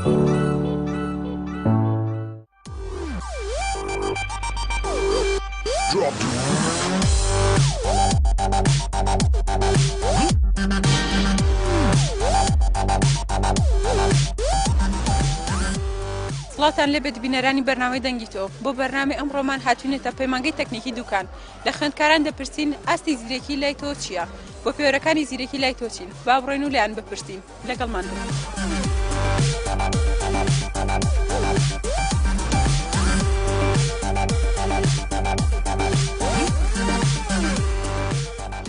سڵاوتان لێبێت بینەرانی بەرنامەی دەنگی تۆ بۆ بەرنامەی ئەمڕۆمان هاتوینەتە پەیمانگەی تەکنیکی دوکان لە خوێندکاران دەپرسین ئاستی زیرەکی لای تۆ چییە؟ بۆ پێوەرەکانی زیرەکی لای تۆ چین؟ با بڕۆین و لێیان بپرسین لەگەڵمان بن.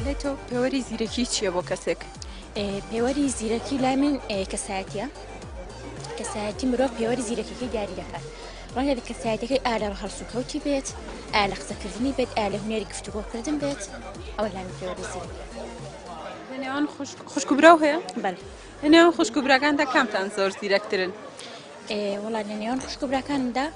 لای تۆ پێوەری زیرەکی چییە بۆ کەسێک؟ پێوەری زیرەکی لای من کەسایەتیە کەسایەتی مرۆڤ پێوەری زیرەکیەکەی دیاری دەکات ڕەنگە لە کەسایەتەکەی ئا لە هەڵسوکەوتی بێت ئا لە قسەکردنی بێت ئا لە هونەری گفتوگۆکردن بێت ئەوە لای من پێوەری زیرەکیە لە نێوان خوشک و براو هەیە؟ بەڵێ. لە نێوان خوشک و براکاندا کامتان زۆر زیرەکترن؟ وەڵا لە نێوان خوشک و براکانمدا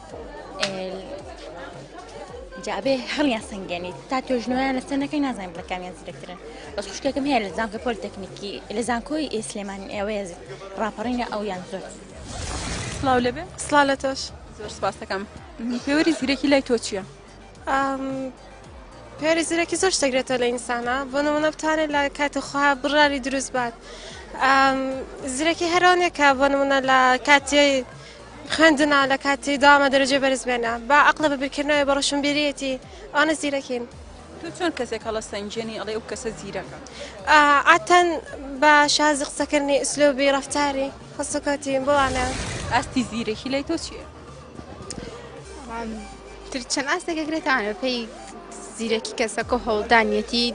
جا ئەبێ هەڵیان سەنگێنیت تا توێژنەوەیان لەسەر نەکەی نازانین بڵێ کامیان زیرەکترن بەس خوشکێکم هەیە لە زانکۆی پۆلیتەکنیکی لە زانکۆی سلێمانی ئەوەیە ڕاپەڕینە ئەویان زۆر سڵاو لێبێ سڵاو لە تۆش. زۆر سپاس دەکەم. پێوەری زیرەکی لای تۆ چییە؟ پێوەری زیرەکی زۆر شت دەگرێتەوە لە ئینسانە بۆ نمونە بتوانێت لە کاتی خۆیا بڕیاری دروست بات زیرەکی هەرۆنێک کە بۆ نمونە لە کاتی خوێندنا لە کاتی داوامە دەرەجەی بەرز بێنە بە عەقڵە بە بیرکردنەوەی بە ڕۆشنبیریەتی ئەوانە زیرەکین. تۆ چۆن کەسێک هەڵەسەنگێنی ئەڵێ ئەو کەسە زیرەکە؟ عادەتەن بە شازی قسەکردنی ئسلوبی ڕەفتاری هەڵسوکەوتی بۆ وانە. ئاستی زیرەکی لای تۆ چییە؟ تر چەند ئاستێک ئەگرێتەوە بەپێی زیرەکی کەسەکە و هەوڵدانیەتی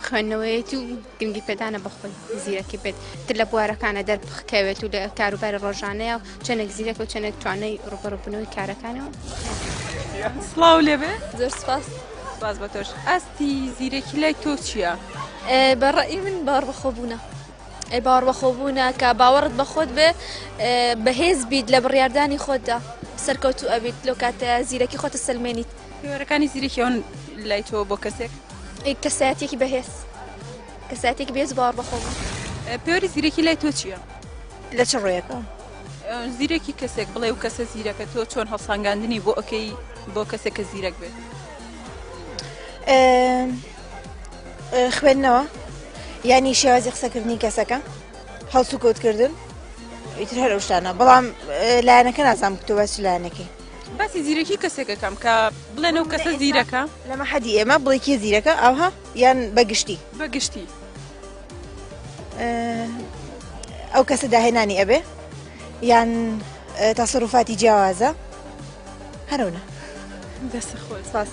خوێندنەوەیەتی و گرنگی پێدانە بەخۆی زیرەکی بێت تر لە بوارەکانە دەربکەوێت و لە کاروباری ڕۆژانەیە و چەندێک زیرەکە و چەندێک توانای ڕوبەڕوبوونەوەی کارەکانەوە. سڵاو لێبێ زۆر سپاس سپاس بە تۆش ئاستی زیرەکی لای تۆ چییە؟ بە ڕەئی من باوەڕ بەخۆبوونە ئەی باوەڕ بەخۆبوونە کە باوەڕت بە خۆت بێ بەهێز بیت لە بڕیاردانی خۆتدا سەرکەوتوو ئەبیت لەو کاتە زیرەکی خۆتە سەلمێنیت. پێوەرەکانی زیرەکی ئەون لای تۆ بۆ کەسێک؟ کەسایەتیەکی بەهێز کەسایەتیەکی بەهێز و باوەڕ بەخۆبوون. پێوەری زیرەکی لای تۆ چییە؟ لە چ ڕوویەکەوە؟ زیرەکی کەسێک بڵێ و کەسە زیرەکە تۆ چۆن هەڵسانگاندنی بۆ ئەکەی بۆ کەسێک کە زیرەک بێت؟ خوێندنەوە یانی شێوازی قسەکردنی کەسەکە هەڵسوکەوتکردن ئیتر هەر ئەو شتانە بەڵام لایەنەکە نازانم تۆ باسی لایەنەکەی باسی زیرەکی کەسێکەکەم کە بڵێن ئەو کەسە زیرەکە لەمە حەدی ئێمە بڵێ کێ زیرەکە ئەوها یان بەگشتی بەگشتی ئەو کەسە داهێنانی ئەبێ یان تەسەروفاتی جیاوازە هەرەونە دەست خۆش سپاس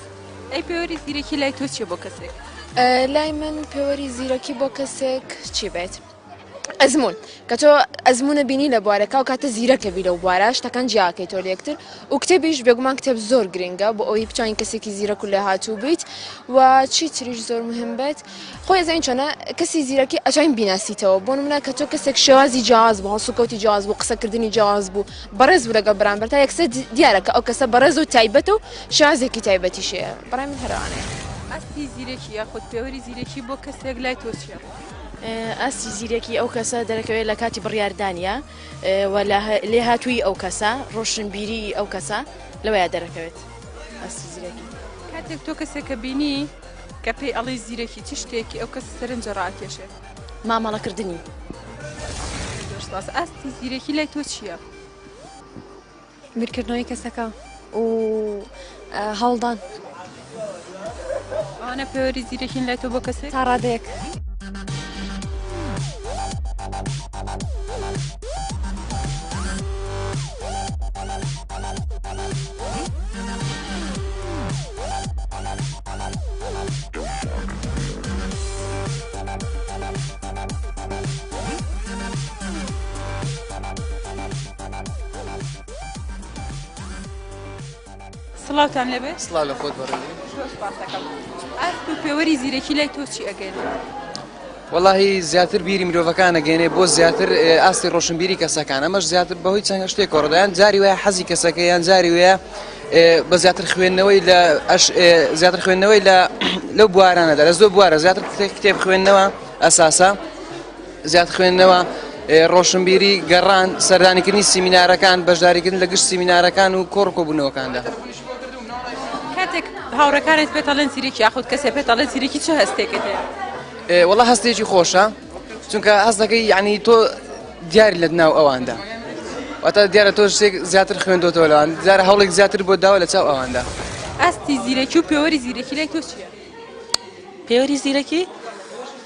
ئەی پێوەری زیرەکی لای تۆ چیە بۆ کەسێک؟ لای من پێوەری زیرەکی بۆ کەسێک چی بێت؟ ئەزمون کە تۆ ئەزمونە بینی لە بوارەکە و کاتە زیرەکە بی لەو بوارە شتەکان جیاکەیتەوە لە یەکتر و کتێبیش بێگومان کتێب زۆر گرنگە بۆ ئەوەی بتوانین کەسێکی زیرەک و لێهاتوو بیت و چی تریش زۆر مهم بێت خۆی ئەزانین چۆنە کەسی زیرەکی ئەتوانین بیناسیتەوە بۆ نمونە کە تۆ کەسێک شێوازی جیاواز بوو هەڵسوکەوتی جیاواز بوو قسەکردنی جیاواز بوو بەڕێز بوو لەگەڵ بەرامبەر تا یەکسەر دیارە کە ئەو کەسە بەڕێز و تایبەتە و شێوازێکی تایبەتیش هەیە بەڕای من هەر ئەوانەیە. ئاستی زیرەکی یاخود پێوەری زیرەکی بۆ کەسێک لای تۆ چییە؟ ئاستی زیرەکی ئەو کەسە دەرەکەوێت لە کاتی بڕیاردانە و لە لێهاتوویی ئەو کەسە ڕۆشنبیریی ئەو کەسە لەوەیا دەرەکەوێت ئاستی زیرەکی. کاتێک تۆ کەسێکە بینی کە پێی ئەڵێی زیرەکی چ شتێکی ئەو کەسە سەرنجە ڕاکێشێ؟ مامەڵەکردنی. زۆر سپاس. ئاستی زیرەکی لای تۆ چییە؟ بیرکردنەوەی کەسەکە و هەوڵدان. ئەوانە پێوەری زیرەکین لای تۆ بۆ کەسێک؟ تا ڕادەیەک. سڵاوتان لێبێ سڵاو لە خۆت بەڕێزی زۆر سپاس دەکەم ئاست و پێوەری زیرەکی لای تۆ چی ئەگەێنێ وەڵاهی زیاتر بیری مرۆڤەکان ئەگەێنێ بۆ زیاتر ئاستی ڕۆشنبیری کەسەکان ئەمەش زیاتر بەهۆی چەند شتێک کۆڕدا یان جاری وایە حەزی کەسەکە یان جاری وایە بە زیاتر خوێندنەوەی لە زیاتر خوێندنەوەی لە لەو بوارانەدا لە زۆر بوارە زیاتر کتێب خوێندنەوە ئەساسە زیاد خوێندنەوە. ڕۆشنبیری، گەڕان، سەردانیکردنی سیمینارەکان، بەشداریکردن لە گشت سیمینارەکان و کۆڕ و کۆبوونەوەکاندا. کاتێک هاوڕێکانت پێت ئەڵێن زیرەکی یاخود کەسێ پێت ئەڵێ زیرەکی چ هەستێکت هەیە؟ وەڵا هەستێکی خۆشە چونکە هەست دەکەی یعنی تۆ دیاری لە ناو ئەواندا واتە دیارە تۆ شتێک زیاتر خوێندۆتەوە لەوان دیارە هەوڵێک زیاتر بۆ داوە لە چاو ئەواندا. ئاستی زیرەکی و پێوەری زیرەکی لای تۆ چییە؟ پێوەری زیرەکی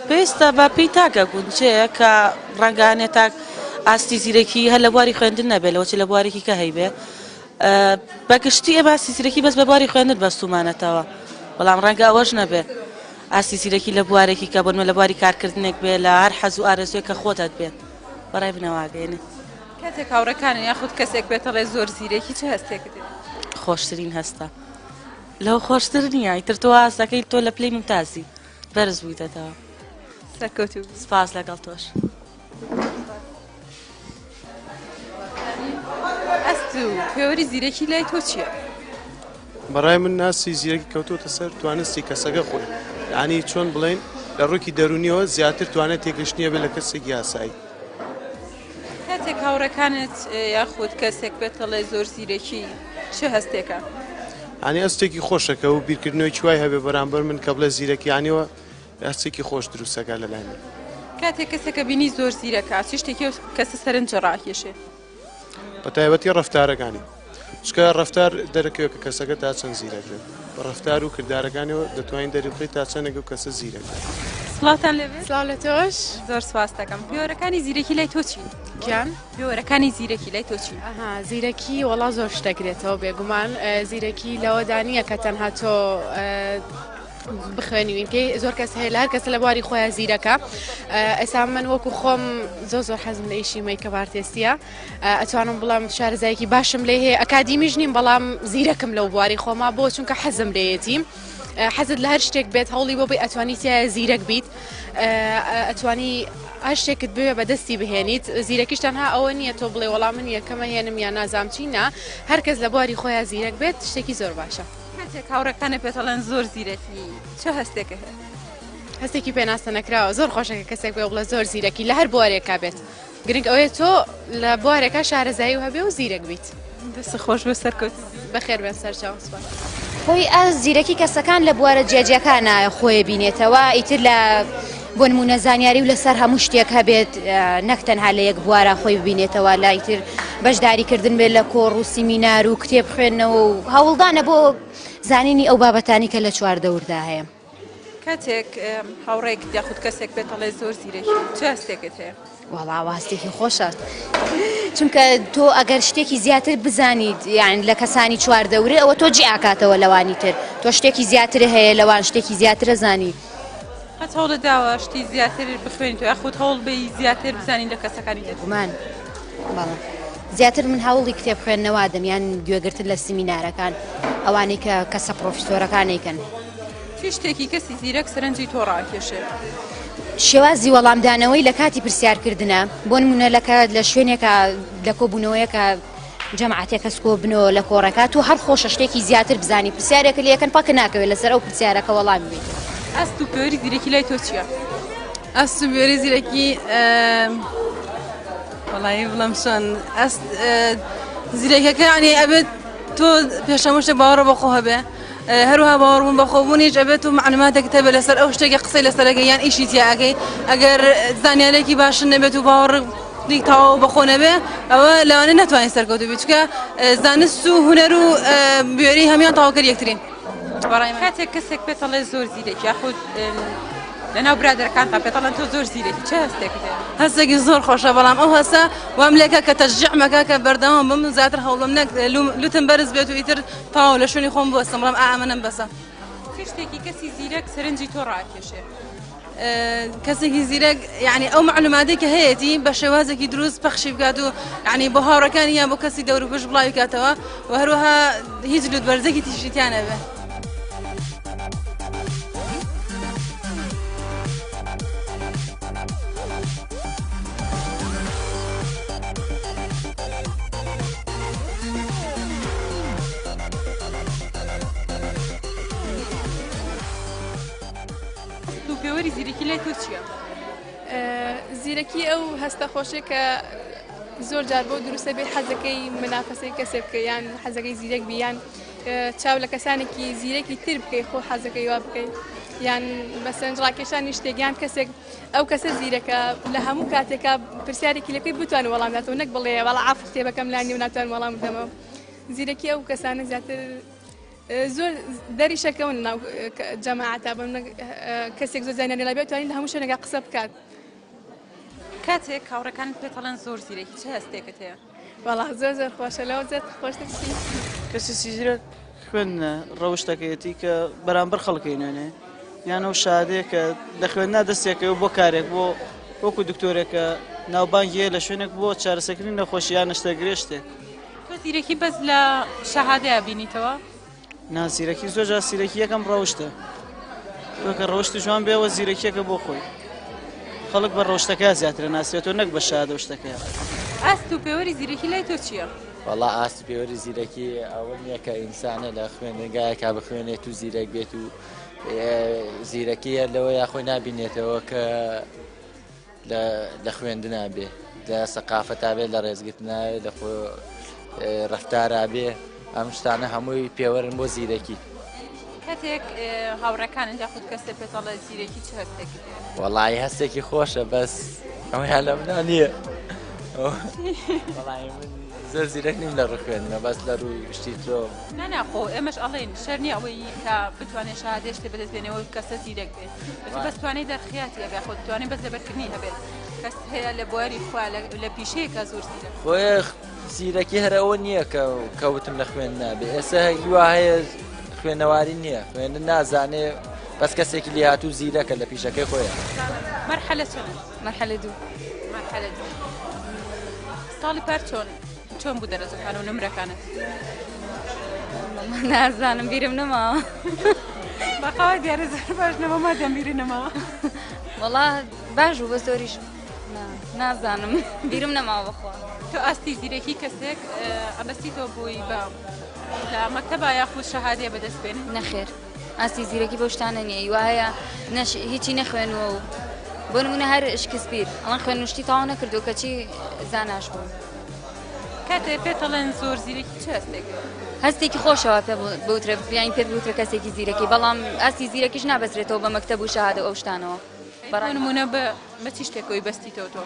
پێویستە بە پێی تاکە گونجێ کە ڕەنگانێ تاک ئاستی زیرەکی هەر لە بواری خوێندن نەبێت لەوەچی لە بوارێکی کە هەیبێ بە گشتی ئێمە ئاستی زیرەکی بەس بە بواری خوێندن بەستومانەتەوە بەڵام ڕەنگە ئەوەش نەبێ ئاستی زیرەکی لە بوارێکی کە بۆنمە لە بواری کارکردنێک بێ لە هەر حەز و ئارەزوێک کە خۆتت بێت بەڕای بنەواگەێنێ کاتێک هاوڕێکانە یاخود کەسێک پێتەڵێ زۆر زیرەکی چ هەستێکت هەیە؟ خۆشترین هەستە لەوە خۆشتر نییە ئیتر تۆ ئاستەکەی تۆ لە پلەی ممتازی بەرز بوویتەتەوە. سەرکەوتوو بی. سپاس لەگەڵ تۆش. ئەست و پێوەری زیرەکی لای تۆ چییە؟ بەڕای من ناسی زیرەکی کەوتۆتە سەر توانستی کەسەکە خۆی یعنی چۆن بڵێن لە ڕووکی دەرونیەوە زیاتر توانێت تێگەشتنیە بێت لە کەسێکی یاسایی. کاتێک هاوڕێکانت یاخود کەسێک پێت ئەڵێ زۆر زیرەکی چ هەستێکە؟ یانی هەستێکی خۆشە کە و بیرکردنەوەیکی وای هەبێ بەرامبەر من کە بڵێ زیرەکی یانیوە هەستێکی خۆش دروستەکە لە لای من. کاتێک کەسێکە بینی زۆر زیرەکە چ شتێکی ئەو کەسە سەرنج ڕاکێشێ؟ بە تایبەتی ڕەفتارەکانی چونکە ڕەفتار دەرەکەوێت کە کەسەکە تا چەند زیرەک بێت بە ڕەفتار و کردارەکانیەوە دەتوانین دەریبخەی تا چەندێک ئەو کەسە زیرەک بێت. سڵاوتان لێبێت. سڵاو لە تۆش. زۆر سپاست دەکەم. پێوەرەکانی زیرەکی لای تۆ چین؟ گیان؟ پێوەرەکانی زیرەکی لای تۆ چین؟ ئەها زیرەکی وەڵا زۆر شت دەگرێتەوە بێگومان زیرەکی لەوەدا نییە کە تەنها تۆ بخوێنیوینکەی زۆر کەس هەیە لە هەر کەسە لە بواری خۆیان زیرەکە ئێستا من وەکو خۆم زۆر زۆر حەزم لە ئیشی makeup artist یە ئەتوانم بڵێم شارەزایەکی باشم لێ هەیە ئەکادیمیش نیم بەڵام زیرەکم لەو بواری خۆما بۆ چونکە حەزم لێیەتی حەزت لە هەر شتێک بێت هەوڵی بۆ بی ئەتوانی تایە زیرەک بیت ئەتوانی هەر شتێکت بوێ بەدەستی بهێنیت زیرەکیش تەنها ئەوە نییە تۆ بڵێ وەڵام من یەکەمە هێنم یان نازام چی نا هەر کەس لە بواری خۆیان زیرەک بێت شتێکی زۆر باشە. کاتێک هاوڕێکانت پێت ئەڵێن زۆر زیرەکی چ هەستێکە هەیە؟ هەستێکی پێناسە نەکراوە زۆر خۆشە کە کەسێک بێ بڵێ زۆر زیرەکی لە هەر بوارێکا بێت گرنگ ئەوەیە تۆ لە بوارێکا شارەزایی و هەبێ و زیرەک بیت. دەست خۆش بێ سەرکەوتوو بی. بەخێر بێن سەرچاوم سوپاس. خۆی ئاست زیرەکی کەسەکان لە بوارە جیاجیاکانا خۆی بینێتەوە ئیتر لە بۆ نمونە زانیاری و لەسەر هەموو شتێک هەبێت نەک تەنها لە یەک بوارە خۆی ببینێتەوە لە ئیتر بەشداریکردن بێت لە کۆڕ و سیمینار و کتێب خوێندنەوە و هەوڵدانە بۆ زانینی ئەو بابەتانی کە لە چواردەوردا هەیە. کاتێک هاوڕێکت یاخود کەسێک پێت ئەڵێ زۆر زیرەکی چ هەستێکت هەیە؟ وەڵا هەستێکی خۆشە چونکە تۆ ئەگەر شتێکی زیاتر بزانیت یان لە کەسانی چواردەورێ ئەوە تۆ جیاکاتەوە لەوانی تر تۆ شتێکی زیاتر هەیە لەوان شتێکی زیاترە زانی. قەت هەوڵت داوە شتی زیاتر بخوێنیتەوە یاخود هەوڵ بەی زیاتر بزانی لە کەسەکانی تر؟ بێگومان بەڵێ زیاتر من هەوڵی کتێب خوێندنەوە دەم یان گوێگرتن لە سیمینارەکان ئەوانەی کە کەسە پڕۆفیسۆرەکان ئەیکەن. چ شتێکی کەسی زیرەک سەرنجی تۆ ڕاکێشێ؟ شێوازی وەڵامدانەوەی لە کاتی پرسیارکردنە بۆ نمونە لە کات لە شوێنێکە لە کۆبوونەوەیەکە جەماعەتێک کەس کۆبنەوە لە کۆڕەکە تۆ هەر خۆشە شتێکی زیاتر بزانی پرسیارێکە لەکەن پاکە ناکەوێت لەسەر ئەو پرسیارەکە وەڵامی بیت. ئاست و پێوەری زیرەکی لای تۆ چییە؟ ئاست و پێوەری زیرەکی وەڵایی بڵێم چۆن ئاست زیرەکەکە یعنی ئەبێت تۆ پێش هەموو شتێک باوەڕە بە خۆ هەبێ هەروها باوەڕبوون بە خۆبوونیش ئەبێت و معلوماتێکت هەبێت لەسەر ئەو شتێکە قسەی لەسەرەکەی یان ئیشی تیا ئەکەی ئەگەر زانیارێکی باشن نەبێت و باوەڕ تەواو بەخۆ نەبێ ئەوە لەوانەیە نەتوانین سەرکەوتوو بی چونکە زانست و هونەر و بوێری هەموان تەواوکەری یەکترین. کاتێک کەسێک پێت ئەڵێ زۆر زیرەکی یاخود لەناو برادەرەکانتا پێت ئەڵێن تۆ زۆر زیرەکی چ هەستێکت هەیە؟ هەستێکی زۆر خۆشە بەڵام ئەو هەستە وام لێکە کە تەشجیعمەکە کە بەردەوام بم زیاتر هەوڵم نەک لوتم بەرز بێت و ئیتر تەواو لە شوێنی خۆم بوەستم بڵێم ئا ئەمە نەم بەسە. چ شتێکی کەسی زیرەک سەرنجی تۆ ڕاکێشێ؟ کەسێکی زیرەک یعنی ئەو معلوماتەی کە هەیەتی بە شێوازێکی دروست پەخشی بکات و یعنی بۆ هاوڕەکانی یان بۆ کەسی دەوروپشت بڵاوی کاتەوە و هەروەها هیچ لوت بەرزێکی تیشی تیا نەبێ. و پێوەری زیرەکی لای تۆ چییە؟ زیرەکی ئەو هەستە خۆشەی کە زۆر جار بۆ دروستە بێ حەزەکەی منافەسەی کەسێ بکەی یان حەزەکەی زیرەک بی یان چاو لە کەسانێکی زیرەکی تر بکەی خۆ حەزەکەی وا بکەی یان بە سەرنجڕاکێشانی شتێک یان کەسێک ئەو کەسە زیرەکە لە هەموو کاتێکا پرسیارێکی لێ بکەی بتوانێ وەڵام داتەوە نەک بڵێ وەڵا عەفو کتێبەکەم لا نیە و ناتوانم وەڵام بدەمەوە زیرەکی ئەو کەسانە زیاتر زۆر دەریشەکەون ناو جەماعەتا بە کەسێک زۆر زانیاری لابێت توانین لە هەموو شوێنێکا قسە بکات. کاتێک هاوڕێکانت پێت ئەڵێن زۆر زیرەکی چ هەستێکت هەیە؟ وەڵا زۆر زۆر خۆشە لەوە زیاتر خۆشتر چی؟ کەسێکی زیرەک خوێندنە ڕەوشتەکەیەتی کە بەرامبەر خەڵکی نوێنێ یان ئەو شادەیە کە لە خوێندنا دەستێکەوە بۆ کارێک بۆ وەکو دکتۆرێکە ناوبانگی هەیە لە شوێنێک بۆ چارەسەکردنی نەخۆشی یان نەشتەرگەری شتێک. تۆ زیرەکی بەس لە شەهادەیا بینیتەوە؟ نا زیرەکی زۆر جار زیرەکی یەکەم ڕەوشتە تۆ کە ڕەوشتی جوان بێەوە زیرەکیەکە بۆ خۆی خەڵک بە ڕەوشتەکە زیاترە ناسرێتەوە نەک بە شادە و شتەکەیە. ئاست و پێوەری زیرەکی لای تۆ چییە؟ وەڵا ئاست و پێوەری زیرەکی ئەوە نییە کە ئینسانە لە خوێندنگایەکا بخوێنێت و زیرەک بێت و زیرەکی هەر لەوەیا خۆی نابینێتەوە کە لە خوێندنا بێ لە سەقافەتا بێ لە ڕێزگرتنا لە خۆ ڕەفتارا بێ ئەم شتانە هەمووی پێوەرن بۆ زیرەکی. کاتێک هاوڕێکانت یاخود کەسێ پێت ئەڵێ زیرەکی چ هەستێکت هەیە؟ وەڵی هەستێکی خۆشە بەس ئەویان لە منا نییە. وەڵی من زۆر زیرەک نیم لە ڕووی خوێندنەوە بەس لە ڕووی شتی ترۆ. نا نا خۆ ئێمەش ئەڵێین شەر نییە ئەوەی کە بتوانێت شەهادەی شتێ بەدەست بێنێ و کەسە زیرەک بێ بەس بەس توانای دەرخیاتی هەبێ خۆ توانای بەس لەبەرکردنی هەبێت کەس هەیە لە بواری خوا لە پیشەیەکا زۆر زیرەک. خۆێ زیرەکی هەر ئەوە نییە کە کەوتم لە خوێند نابێ ئێستا هیوا هەیە خوێنەواری نییە خوێندن نازانێ بەس کەسێکی لێهاتوو زیرەکە لە پیشەکەی خۆیان. مەرحەلە چەنە؟ مەرحەلە دوو. مەرحەلە دوو. ساڵی پار چۆن چۆن بوو دەرەجەکان و نمرەکانت؟ نازانم بیرم نەماوە. بەخوا دیارە زۆر باش نەبوو مادەم بیری نەماوە. وەڵا باش بوو بە زۆریش نازانم بیرم نەماوە بەخوا. تۆ ئاستی زیرەکی کەسێک ئەبەستیتەوە بۆی بە لە مەکتەبا یاخود شەهادەیە بەدەست بێنێ؟ نەخێر ئاستی زیرەکی بەو شتانە نییە هیوا هەیە نەش هیچی نەخوێنووە و بۆ نمونە هەر شکسپیر ئەڵەن خوێن شتی تەواو نەکردو کەچی زاناش بوو. کاتێ پێت ئەڵێن زۆر زیرەکی چ هەستێک؟ هەستێکی خۆشەوە پێ بوترێ یانی پێت بوترێ کەسێکی زیرەکی بەڵام ئاستی زیرەکیش نابەسترێتەوە بە مەکتەب و شەهادە و ئەو شتانەوە. بۆ نمونە بە بە چی شتێکەوەی بەستیتەوە تۆ؟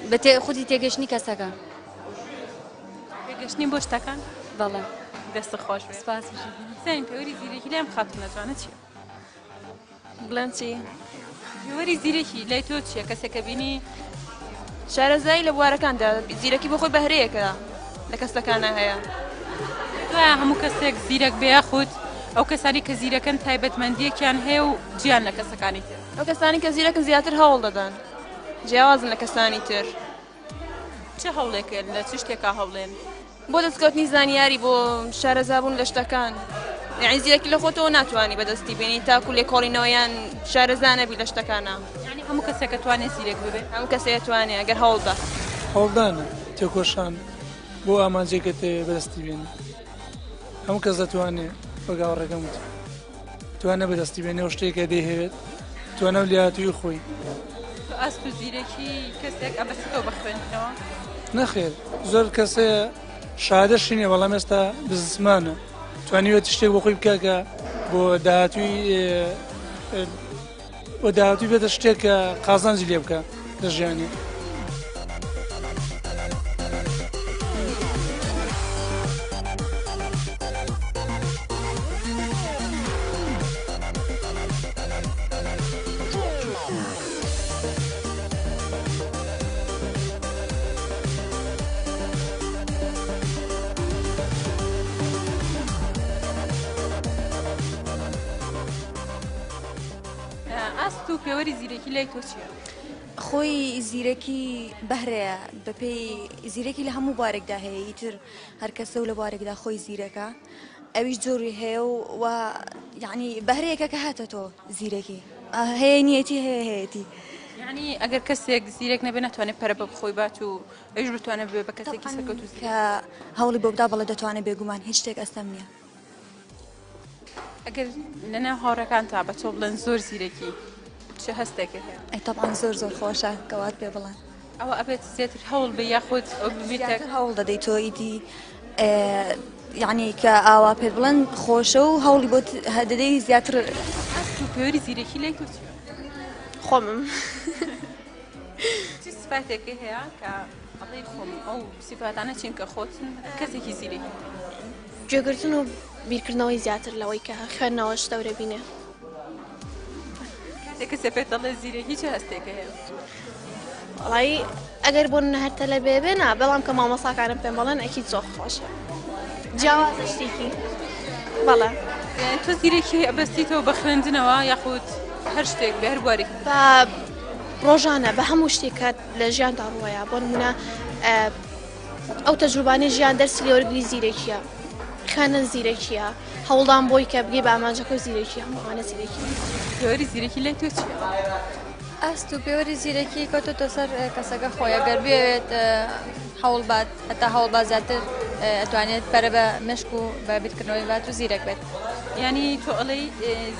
بە تێ خودی تێگەشتنی کەسەکە. تێگەشتنی بۆ شتەکان؟ بەڵێ. دەستت خۆش بێت. سپاس. بزانین پێوەری زیرەکی لای ئەم خاتوونە جوانە چییە؟ بڵێم چی؟ پێوەری زیرەکی لای تۆ چییە؟ کەسێک کە بینی شارەزایی لە بوارەکاندا زیرەکی بۆ خۆی بەهرەیەکە لە کەسەکانە هەیە. دوایە هەموو کەسێک زیرەک بێ یاخود ئەو کەسانی کە زیرەکەن تایبەتمەندیەکیان هەیە و جیان لە کەسەکانی تر. ئەو کەسانی کە زیرەکن زیاتر هەوڵ دەدەن جیاوازن لە کەسانی تر. چ هەوڵێکن لە چ شتێکا هەوڵێن؟ بۆ دەستکەوتنی زانیاری بۆ شارەزابوون لە شتەکان یعنی زیرەکی لە خۆتەوە ناتوانانی بەدەستی بێنی تاکو لێکۆڵینەوە یان شارەزا نەبی لە شتەکانە. یعنی هەموو کەسێک ئەتوانێ زیرەک ببێ؟ هەموو کەسێک ئەتوانێ ئەگەر هەوڵدا. هەوڵدانە، تێکۆشان بۆ ئامانجێک کە دەتەوێ بەدەستی بێنی. هەموو کەس دەتوانێ وەک هاوڕێکەم وتی. توانە بەدەستی بێنێ ئەو شتەی کە دەیهەوێت توانا و لێهاتوویی خۆی. تۆ ئاست و زیرەکی کەسێک ئەبەستیتەوە بە خوێندنەوە؟ نەخێر زۆر کەس هەیە شەهادەشی نییە بەڵام ئێستا بزنسمانە توانیوێتی شتێک بۆ خۆی بکا کە بۆ داهاتووی بۆ داهاتووی بێتە شتێک کە قازانجی لێ بکە لە ژیانی. ئاست و پێوەری زیرەکی لای تۆ چییە؟ خۆی زیرەکی بەهرەیە بەپێی زیرەکی لە هەموو بوارێکدا هەیە ئیتر هەر کەسە و لە بوارێکدا خۆی زیرەکە ئەویش جۆری هەیە و و یعنی بەهرەیەکە کە هاتە تۆ زیرەکی هەیە نیەتی هەیە هەیەتی. یعنی ئەگەر کەسێک زیرەک نەبێ ناتوانێت پەرە بە خۆی بات و ئەویش بتوانێت ببێ بە کەسێکی سەرکەوتوو زیرەک. کە هەوڵی بۆ بدا بەڵێ دەتوانێت بێگومان هیچ شتێک ئەستەم نییە. ئەگەر لەناو هاوڕێکانتا بە تۆ بڵێن زۆر زیرەکی. چ هەستێکت هەیە؟ ئەی تەبعەن زۆر زۆر خۆشە کە وات پێ بڵێن. ئەوە ئەبێت زیاتر هەوڵ بەی یاخود ئەو ببیتە زیاتر هەوڵ دەدەی تۆ ئیدی یعنی کە ئاوا پێت بڵێن خۆشە و هەوڵی بۆ دەدەی زیاتر. ئاست و پێوەری زیرەکی لای تۆ چییە؟ خۆمم. چ سیفاتێکی هەیە کە ئەڵێی خۆم ئەو سیفاتانە چین کە خۆتن کەسێکی زیرەکی؟ گوێگرتن و بیرکردنەوەی زیاتر لەوەی کە خوێندنەوەش دەورە بینێ. کاتێک کەسێ پێت دەڵێ زیرەکی چ هەستێکە هەیە؟ وەڵایی ئەگەر بۆ منە هەر تەلەبێ بێ نا بەڵام کە مامۆساکانم پێم بڵێن ئەکید زۆر خۆشە جیاوازە شتێکی بەڵێ تۆ زیرەکی ئەبەستیتەوە بە خوێندنەوە یاخود هەر شتێک بێ هەر بوارێک بە ڕۆژانە بە هەموو شتێک کە لە ژیاندا ڕووەیە بۆ نمونە ئەو تەجروبانەی ژیان دەرسی لێوەرگری زیرەکیە خوێندن زیرەکیە هەوڵدان بۆی کە بگەی بە ئامانجەکە و زیرەکی هەموو ئەوانە زیرەکی. پێوەری زیرەکی لای تۆ چییە؟ ئاست و پێوەری زیرەکی کەوتۆتە سەر کەسەکە خۆی ئەگەر بێوێت هەوڵ بات هەتا هەوڵ با زیاتر ئەتوانێت پەرە بە مشک و بە بیرکردنەوەی بات و زیرەک بێت. یانی تۆ ئەڵێی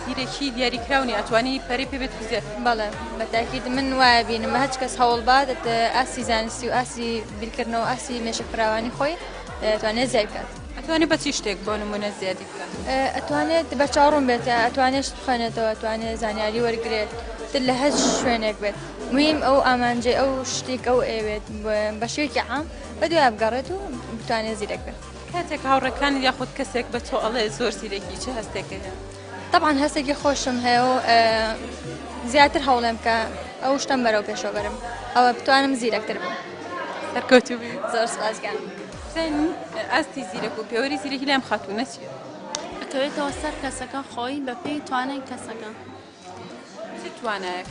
زیرەکی دیاریکراو نیە ئەتوانی پەرەی پێ بێت و زیاتر. بەڵێ بە تاکید من وایە بینم هەچ کەس هەوڵ بات ئاستی زانستی و ئاستی بیرکردنەوە ئاستی مێشک فراوانی خۆی ئەتوانێت زیای بکات. ئەتوانێت بە چی شتێک بۆ نمونە زیادی بکات؟ ئەتوانێت بەرچاوڕوون بێت ئەتوانێت شت بخوێنێتەوە ئەتوانێت زانیاری وەرگرێت تر لە هەر شوێنێک بێت مهم ئەو ئامانجەی ئەو شتێک ئەو ئەیەوێت بە شێوەیەکی عام بەدوای بگەڕێت و بتوانێت زیرەک بێت. کاتێک هاوڕێکانت یاخود کەسێک بە تۆ ئەڵێ زۆر زیرەکی چ هەستێکت هەیە؟ تەبعەن هەستێکی خۆشم هەیە و زیاتر هەوڵێم کە ئەو شتەم بەرەو پێشەوە بەرم ئەوە بتوانم زیرەکتر بم. سەرکەوتوو بی. زۆر سپاس گیان. بزانین ئاستی زیرەک و پێوەری زیرەکی لای ئەم خاتوونە چییە؟ ئەکەوێتەوە سەر کەسەکە خۆی بەپێی توانای کەسەکە. چ توانایەک؟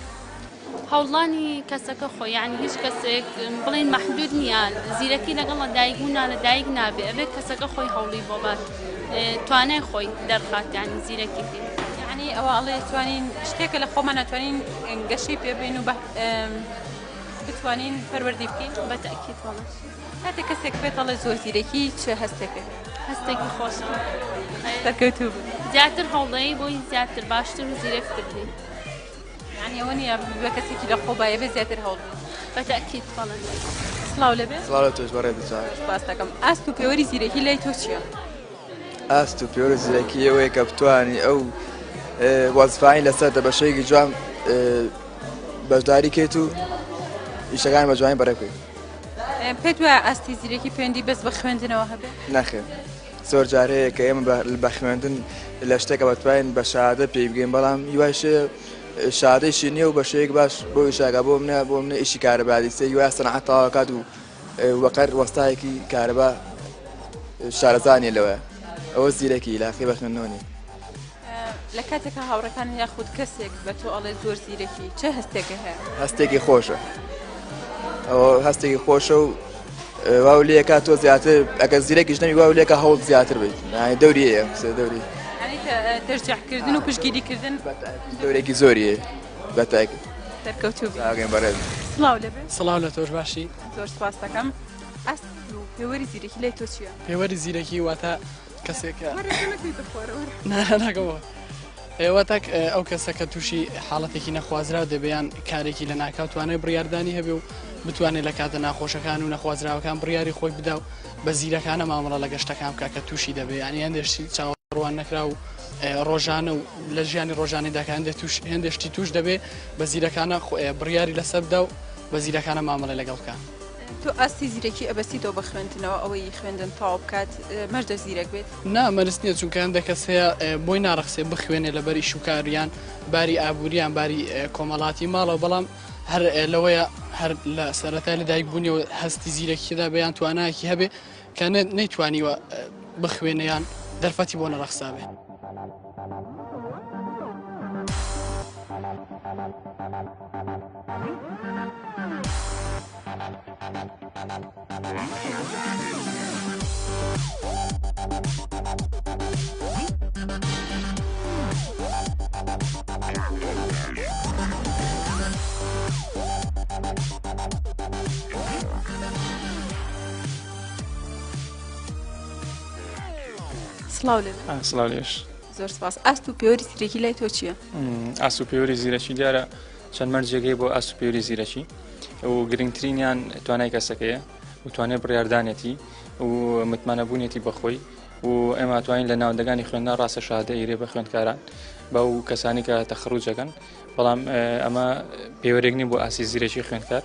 هەوڵدانی کەسەکە خۆی یعنی هیچ کەسێک بڵێن مەحدود نییە زیرەکی لەگەڵ لە دایک بوونا لە دایک نابێ ئەبێت کەسەکە خۆی هەوڵی بۆ بات توانای خۆی دەرخات یعنی زیرەکی پێ یعنی ئەوە ئەڵێ توانین شتێکە لە خۆمان ناتوانین گەشەی پێ بین و بتوانین پەروەردەی بکەین بە تەئکید بەڵێ. کاتێک کەسێک پێت ئەڵێ زۆر زیرەکی چ هەستێکە؟ هەستێکی خۆشە. سەرکەوتوو بی. زیاتر هەوڵدەی بۆی زیاتر باشتر و زیرەکتر بی. یعنی ئەوە نییە بە کەسێکی لە خۆ بایە بێ زیاتر هەوڵ بی. بە تەئکید بەڵێ. سڵاو لێبێ. سڵاو لە تۆش بەڕێزت چاک. سپاست دەکەم. ئاست و پێوەری زیرەکی لای تۆ چییە؟ ئاست و پێوەری زیرەکی ئەوەیە کە بتوانی ئەو وەزفانی لەسەرتە بە شێوەیەکی جوان بەشداری کەیت و ئیشەکان بە جوانی بەڕێ بکەیت. پێت وایە ئاستی زیرەکی پەیوەندی بەس بە خوێندنەوە هەبێ؟ نەخێر زۆر جار هەیە کە ئێمە بە خوێندن لە شتێکە بەتوانین بە شادە پێی بگەین بەڵام هیوایش شادەیشی نییە و بە شێوەیەک باش بۆ ئیشاکە بۆ منە بۆ منە ئیشی کارەبادی سێ هیوایە سەنعەت تەواوکات و وەقەر وەستایەکی کارەبا شارەزا نییە لەوەیە ئەوە زیرەکی لاقی بە خوێندنەوە نییە. لە کاتێکا هاوڕێکان یاخود کەسێک بە تۆ ئەڵێ زۆر زیرەکی چ هەستێکە هەیە؟ هەستێکی خۆشە ئەوە هەستێکی خۆشە و واو لێکا تۆ زیاتر ئەگەر زیرەکیش نەبی واو لێکا هەوڵ زیاتر بیت دەوری هەیە قسە دەوری تەشجیعکردن و پشتگیریکردن دەورێکی زۆری هەیە بە تاکید سەرکەوتوو بی. ئاگەین بەڕێز. سڵاو لێبێ. سڵاو لە تۆش باشی؟ زۆر سپاس دەکەم. ئاست و پێوەری زیرەکی لای تۆ چییە؟ پێوەری زیرەکی واتە کەسێکە ناکەەوە تاک ئەو کەسە کە تووشی حاڵەتێکی نەخوازراو دەبیان کارێکی لە ناکاو توانای بڕاردانی هەبێ و بتوانێت لە کاتە ناخۆشەکان و نەخوازراوەکان بڕیاری خۆی بدا و بە زیرەکانە مامەڵە لە گەشتەکان بکە کە تووشی دەبێ ینی هەندێشتی چاوەڕوان نەکرا و ڕۆژانە و لە ژیانی ڕۆژانیدا کە هەندێک توش هەندێشتی توش دەبێ بە زیرەکانە بڕیاری لەسەر بدا و بە زیرەکانە مامەڵە لەگەڵ بکە. تۆ ئاستی زیرەکی ئەبەستیتەوە بە خوێندنەوە ئەوەی خوێندن تەواو بکات مەرجە زیرەک بێت؟ نا مەرج نییە چونکە هەندێک کەس هەیە بۆی ناڕەخسێ بخوێنێ لەبەر ئیش و کار یان باری ئابووری یان باری کۆمەڵاتی ماڵەوە بەڵام هەر لەوەیە هەر لە سەرەتای لەدایک بوونیەوە هەستی زیرەکیدا بێ یان توانایەکی هەبێ کە نەیتوانیوە بخوێنێ یان دەرفەتی بۆ نەڕەخسابێ. سڵاو لێ سڵاو لێش زۆر سپاس ئاست و پێوەری زیرەکی لای تۆ چییە؟ ئاست و پێوەری زیرەکی دیارە. چەند مەرجێک هەیە بۆ ئاست و پێوەری زیرەکی و گرنگترینیان توانای کەسەکەیە و توانای بڕیاردانێتی و متمانەبوونێتی بەخۆی و ئێمە توانین لە ناوەندەکانی خوێندنا ڕاستە شادە ئیرێ بە خوێندکاران بەو کەسانی کە تەخڕوجەکەن بەڵام ئەمە پێوەرێک نیە بۆ ئاسی زیرەکی خوێندکار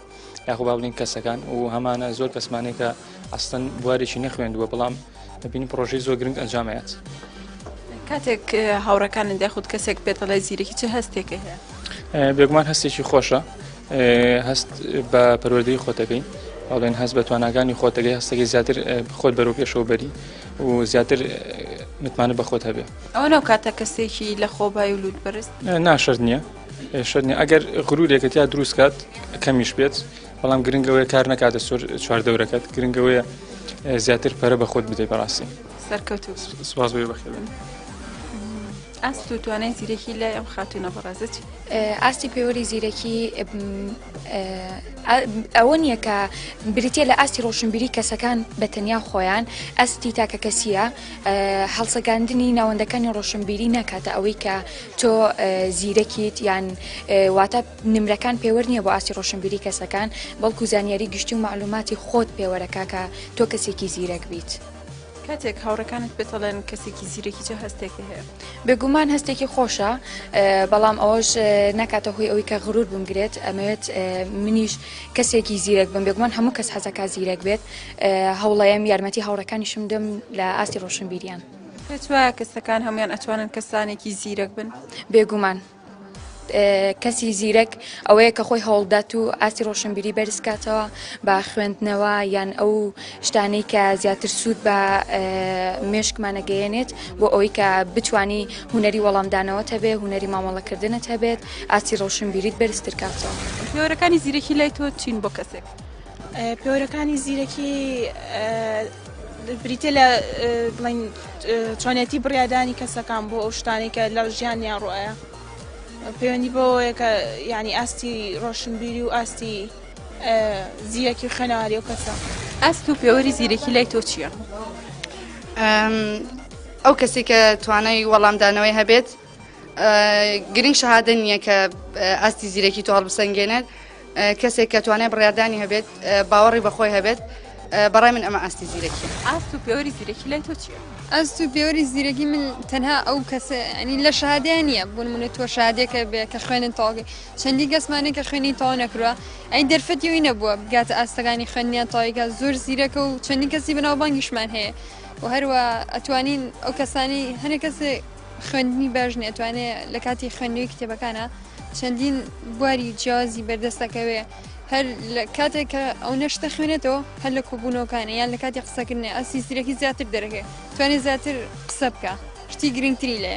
یاخۆ با بڵین کەسەکان و هەمانە زۆر کەسمانەیە کە ئەستن بوارێکی نەخوێندووە بەڵام دەبین پرۆژەی زۆر گرنگ ئەنجامەیەت. کاتێک هاوڕەکانت یاخود کەسێک پێت دەڵێ زیرەکی چ هەستێکە هەیە؟ بێگومان هەستێکی خۆشە هەست بە پەروەردەی خۆتەکەی بەڵێن هەست بە تواناکانی خۆتەکەی هەستەکەی زیاتر خۆت بەرەو پێشەوە بەری و زیاتر متمانە بە خۆت هەبێ. ئەوە ناو کاتە کەسێکی لە خۆبای و لوت بەرز؟ نا شەرت نییە شەرت نییە ئەگەر غرورێکە تیا دروست کات کەمیش بێت بەڵام گرنگەوەیە کار نەکاتە سەر چواردەورەکەت گرنگەوەیە زیاتر پەرە بە خۆت بدەیت بەڕاستی. سەرکەوتوو. سپاس بۆ بەخێربێن. ئاست و توانای زیرەکی لای ئەم خاتوونە بەڕێزە چی؟ ئاستی پێوەری زیرەکی ئەوە نییە کە بریتە لە ئاستی ڕۆشنبیری کەسەکان بە تەنیا خۆیان ئەستی تاکە کەسیە هەڵسەگاندنی ناوەندەکانی ڕۆشنبیری ناکاتە ئەوەی کە تۆ زیرەکیت یان واتە نمرەکان پێوەر نییە بۆ ئاستی ڕۆشنبیری کەسەکان بەڵکو زانیاری گشتی و معلوماتی خۆت پێوەرەکە کە تۆ کەسێکی زیرەک بیت. کاتێک هاوڕێکانت پێت ئەڵێن کەسێکی زیرەکی چ هەستێکی هەیە؟ بێگومان هەستێکی خۆشە بەڵام ئەوەش ناکاتە هۆی ئەوەی کە غرور بمگرێت ئەمەوێت منیش کەسێکی زیرەک بم بێگومان هەموو کەس حەزەکا زیرەک بێت هەوڵەیەم یارمەتی هاوڕێکانیشم دەم لە ئاستی ڕۆشنبیریان. پێت وایە کەسەکان هەموویان ئەتوانن کەسانێکی زیرەک بن؟ بێگومان. کەسی زیرەک ئەوەیە کە خۆی هەوڵدات و ئاستی ڕۆشنبیری بەرز کاتەوە بە خوێندنەوە یان ئەو شتانەی کە زیاتر سوود بە مێشکمانەگەیەنێت بۆ ئەوەی کە بتانی هوەری وەڵامدانەوە هەبێ هوەری مامەڵەکردنت هەبێت ئاستی ڕۆشنبیریت بەرزتر کاتەوە. پێوەرەکانی زیرەکی لای تۆ چین بۆ کەسێک؟ پێوەرەکانی زیرەکی بریتە لە بڵین چۆنێتی بڕیادانی کەسەکان بۆ ئەو شتانەی کە لە ژیانیان ڕوئەیە پەیوەندی بەوەیە کە یعنی ئاستی ڕۆشنبیری و ئاستی زیرەکی و خوێنەواری و کەسە. ئاست و پێوەری زیرەکی لای تۆ چییە؟ ئەو کەسێک کە توانای وەڵامدانەوەی هەبێت گرنگ شەهادە نییە کە ئاستی زیرەکی تۆ هەڵبسەنگێنێت کەسێک کە توانای بڕیاردانی هەبێت باوەڕی بەخۆی هەبێت بەڕای من ئەمە ئاستی زیرەکیە. ئاست و پێوەری زیرەکی لای تۆ چییە؟ ئاست و پێوەری زیرەکی من تەنها ئەو کەسە ینی لە شەهادەیە نییە بۆ نمونە تۆ شادێکە بێ کە خوێنن تەواوی چەندین کەسمانەیە کە خوێنی تەواو نەکردووە ئەی دەرفەتی ئەوی نەبووە بگاتە ئاستەکانی خوێندنیان تەواویکە زۆر زیرەکە و چەندین کەسی بەناوبانگیشمان هەیە و هەروە ئەتوانین ئەو کەسانی هەنێک کەسێ خوێندنی باش نیە ئەتوانێ لە کاتی خوێندنەوەی کتێبەکانە چەندین بواری جیاوازی بەردەستەکەوێ هەر لە کاتێک کە ئەو نەشتە خوێنێتەوە هەر لە کۆبوونەوەکانە یان لە کاتی قسەکردنێ ئەسی زیرەکی زیاتر دەرەکەێ توانێت زیاتر قسە بکە شتی گرنگتری لێ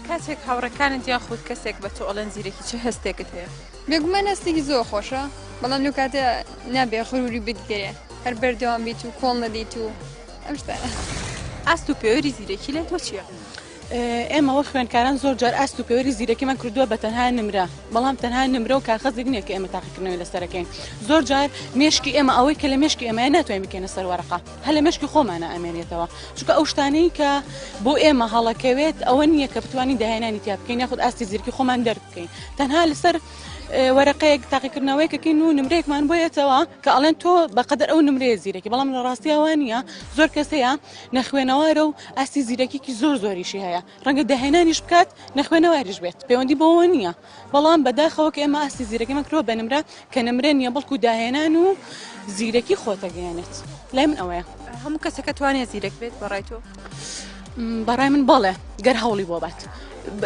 کاتێک هاوڕێکانت یاخود کەسێک بە تۆ ئەڵێن زیرەکی چ هەستێکت هەیە؟ بێگومان هەستێکی زۆر خۆشە بەڵام لەو کاتە نابێ غروری بتگرێ هەر بەردەوام بیت و کۆڵ نەدەیت و ئەم شتانە. ئاست و پێوەری زیرەکی لای تۆ چییە؟ ئێمە وەک خوێندکاران زۆر جار ئاست و پێوەری زیرەکیمان کردووە بە تەنها نمرە، بەڵام تەنها نمرە و کاخەزێک نییە کە ئێمە تاقیکردنەوەی لەسەرەکەین. زۆر جار مێشکی ئێمە ئەوەی کە لە مێشکی ئێمەیە ناتوانین بکەینە سەر وەرەقە، هەر لە مێشکی خۆمانە ئەمێنێتەوە. چونکە ئەو شتانەی کە بۆ ئێمە هەڵەکەوێت ئەوە نییە کە بتوانین داهێنانی تیا بکەین یاخود ئاستی زیرەکی خۆمان دەربکەین. تەنها لەسەر وەرەقەیەک تاقیکردنەوەیەکەکەین و نمرەیەکمان بۆ یەتەوە کە ئەڵێن تۆ بەقەدەر ئەو نمرەیە زیرەکی، بەڵام لە ڕاستیا وا نییە. زۆر کەس هەیە نەخوێنەوارە و ئاستی زیرەکیکی زۆر زۆریشی هەیە ڕەنگە داهێنانیش بکات نەخوێنەواریش بێت پەیوەندی بەوە نییە بەڵام بەداخەوە کە ئێمە ئاستی زیرەکیمان کردووە بە نمرە کە نمرە نییە بەڵکو داهێنان و زیرەکی خۆتەگەیەنێت لای من ئەوەیە. هەموو کەسەکە توانێت زیرەک بێت بەڕای تۆ؟ بەڕای من بەڵێ گەر هەوڵی بۆ بات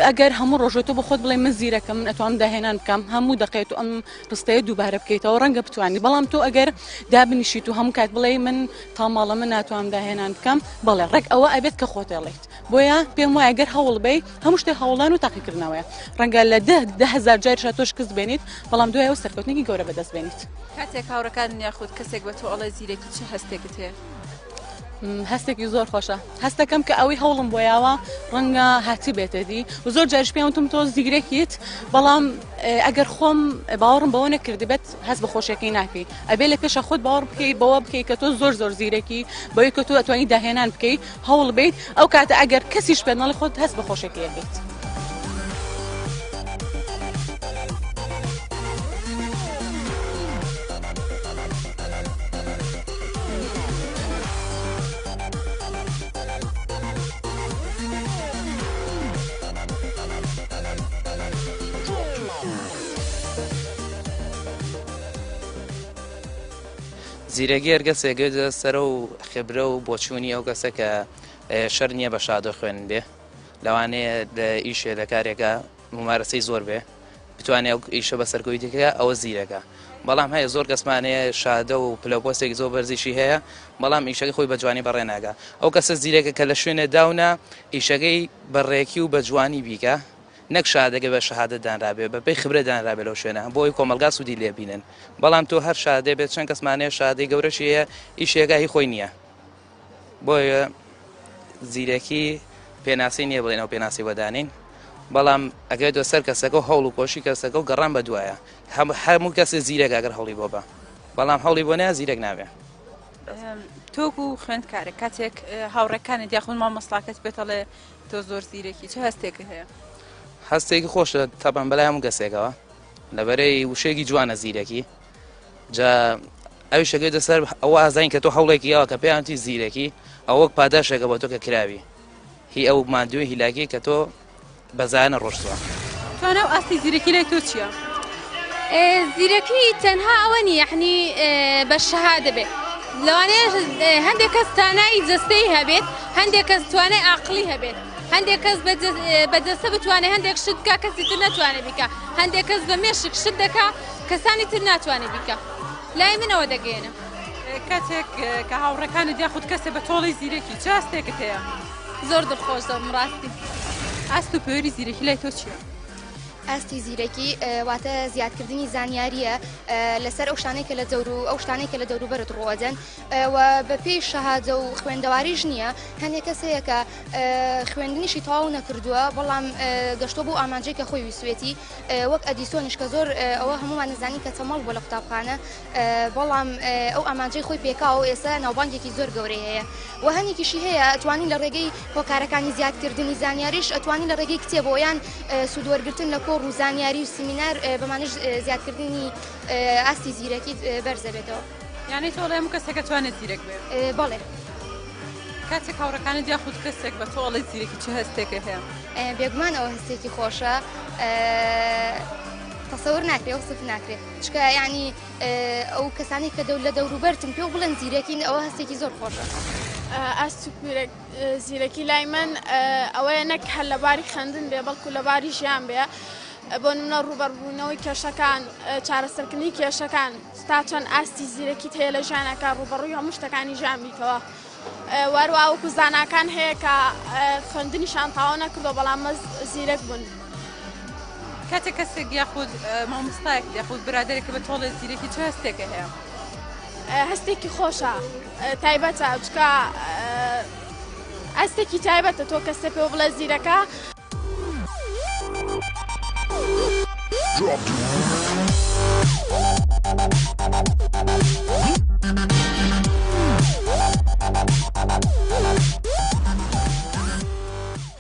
ئەگەر هەموو ڕۆژێ تۆ بە خۆت بڵێ من زیرەکەم من ئەتوانم داهێنان بکەم هەموو دەقێت و ئەم ڕستەیە دووبارە بکەیتەوە ڕەنگە بتوانی بەڵام تۆ ئەگەر دابنیشیت و هەموو کات بڵێ من تاماڵە من ناتوانم داهێنان بکەم بەڵێ ڕێک ئەوە ئەبێت کە خۆت ئەڵێیت بۆیە پێم وایە گەر هەوڵ بەی هەموو شتێک هەوڵدان و تاقیکردنەوەیە ڕەنگە لە 10,000 جاریشا تۆ شکست بێنیت بەڵام دوای ئەو سەرکەوتنێکی گەورە بەدەست بێنیت. کاتێک هاوڕێکانت یاخود کەسێک بە تۆ ئەڵێ زیرەکی چ هەستێکت هەیە؟ هەستێکی زۆر خۆشە هەستەکەم کە ئەوەی هەوڵم بۆ یاوە ڕەنگە هاتبێتە دی و زۆر جاریش پێیان وتم تۆ زیرەکیت بەڵام ئەگەر خۆم باوەڕم بەوە نەکردبێت هەست بە خۆشیەکەی ناکەی ئەبێ لە پێشە خۆت باوەڕ بکەی بەوە بکەی کە تۆ زۆر زۆر زیرەکی بەوەی کە تۆ ئەتوانی داهێنان بکەی هەوڵ بیت ئەو کاتە ئەگەر کەسیش پێت نەڵێ خۆت هەست بە خۆشیەکەی ئەکەیت. زیرەکی هەر کەسێک گەێتە سەرە و خبرە و بۆچوونی ئەو کەسە کە شەر نییە بە شادۆ خوێن بێ لەوانەیە لە ئیشێ لە کارێکە ممارەسەی زۆر بێ بتوانێت ئەو ئیشە بە سەرکەوتوویی بکا ئەوە زیرەکە بەڵام هەیە زۆر کەسمان هەیە شادە و پلە و پۆستێکی زۆر بەرزیشی هەیە بەڵام ئیشەکەی خۆی بە جوانی بەڕێ ناکا ئەو کەسە زیرەکە کە لە شوێنێ داونە ئیشەکەی بە ڕێکی و بە جوانی بیکا نەک شادەکە بە شەهادە دانرابێ بە پێی خبرە دانرابێ لەو شوێنە بۆ ئەوەی کۆمەڵگا سوودی لێ بینن بەڵام تۆ هەر شادێ بێت چەند کەسمان هەیە شادەی گەورەشی هەیە ئیشێکە هی خۆی نییە بۆیە زیرەکی پێناسەی نییە بڵێن ئەو پێناسی بۆ دانین بەڵام ئەگەێتەوە سەر کەسەکە و هەوڵ و کۆشی کەسەکە و گەڕان بە دوایە هەموو کەسێ زیرەکە ئەگەر هەوڵی بۆ بە بەڵام هەوڵی بۆ نیا زیرەک نابێ. تۆک و خوێندکارێک کاتێک هاوڕێکانت یاخود مامۆستاکەت پێتەڵێ تۆ زۆر زیرەکی چ هەستێکت هەیە؟ هەستێکی خۆشە تەبان بەلای هەموو کەسێکەوە لەبەرەی وشەیەکی جوانە زیرەکی جا ئەویش ئەگەێتە سەر ئەوە ئازین کە تۆ هەوڵێکی یاوە کە پێیان وتی زیرەکی ئەوە وەک پاداشێکە بۆ تۆ کە کراوی هی ئەو ماندووی هیلاکی کە تۆ بەزایانە ڕۆشتووە. توانا و ئاستی زیرەکی لای تۆ چییە؟ زیرەکی تەنها ئەوە نییە یەعنی بە شەهادە بێت لەوانەیە هەندێک کەس توانای جەستەی هەبێت هەندێک کەس توانای ئاقلی هەبێت هەندێک کەس بە جەستە بتوانێت هەندێک شت بکە کەسی تر نەتوانێت بیکە هەندێک کەس بە مێشک شت دەکا کەسانی تر ناتوانێت بیکە لای منەوە دەگەێنم. کاتێک کە هاوڕێکانت یاخود کەسێ بە تۆڵی زیرەکی چ هەستێکت هەیە؟ زۆر دڵخۆش دەبم ڕاستی. ئاست و پێوەری زیرەکی لای تۆ چییە؟ ئاستی زیرەکی واتە زیادکردنی زانیارییە لەسەر ئەو شتانەی کە لە دەور و ئەو شتانەی کە لە دەوروبەرت ڕووەدەن و بەپێی شەهادە و خوێندەواریش نییە هەندێک کەس هەیە کە خوێندنیشی تەواو نەکردووە بەڵام گەشتووە بۆ ئامانجێک کە خۆی ویستوێتی وەک ئەدیسۆنیش کە زۆر ئەوە هەمومان نەزانین کە تەمەڵ بووە لە قوتابخانە بەڵام ئەو ئامانجەی خۆی پێکاوە و ئێستا ناوبانگێکی زۆر گەورەی هەیە و هەنێکیشی هەیە ئەتوانین لە ڕێگەی هۆکارەکانی زیادکردنی زانیاریش ئەتوانین لە ڕێگەی کتێبەوە یان سوودوەرگرتن لە کۆڕ و زانیاری و سیمینار بەمانەش زیادکردنی ئاستی زیرەکیت بەرز دەبێتەوە. یانی تۆ ئەڵێ هەموو کەسێک ئەتوانێت زیرەک بێت؟ بەڵێ. کاتێک هاوڕێکانت یاخود کەسێک بە تۆ ئەڵێ زیرەکی چ هەستێکت هەیە؟ بێگومان ئەوە هەستێکی خۆشە تەسەور ناکرێ وسف ناکرێ چکە یعنی ئەو کەسانی کە دەور لە دەوروبەرتن پێ بڵێن زیرەکین ئەوە هەستێکی زۆر خۆشە. ئاست و زیرەکی لای من ئەوەیە نەک هەر لە باری خوێندن بێ بەڵکو لە باری ژیان بێ بۆ نمونە ڕووبەڕووبوونەوەی کێشەکان چارەسەرکردنی کێشەکان تا چەند ئاستی زیرەکیت هەیە لە ژیانەکە ڕووبەڕووی هەموو شتەکانی ژیان بیتەوە وەروە وەکو زاناکان هەیە کە خوێندنیشان تەواو نەکردو بەڵام مەز زیرەک بوون. کاتێک کەسێک یاخود مامۆستایەک یاخود برادێک بە تۆڵێ زیرەکی چ هەستێکە هەیە؟ هەستێکی خۆشە تایبەتە چکە ئەستێکی تایبەتە تۆ کەسێ پێوە بڵێ زیرەکە.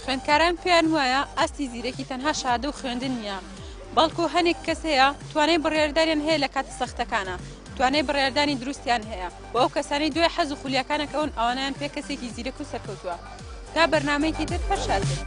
خوێندکاران پێیان وایە ئاستی زیرەکی تەنها شادە و خوێندن نییە بەڵکو هەنێک کەس هەیە توانای بڕیاردانیان هەیە لە کاتە سەختەکانە توانای بڕیاردانی دروستیان هەیە و ئەو کەسانەی دوای حەز و خولیاکانەکەون ئەوانیان پێ کەسێکی زیرەک و سەرکەوتووە تا بەرنمەیەکی تر هەر شاد بن.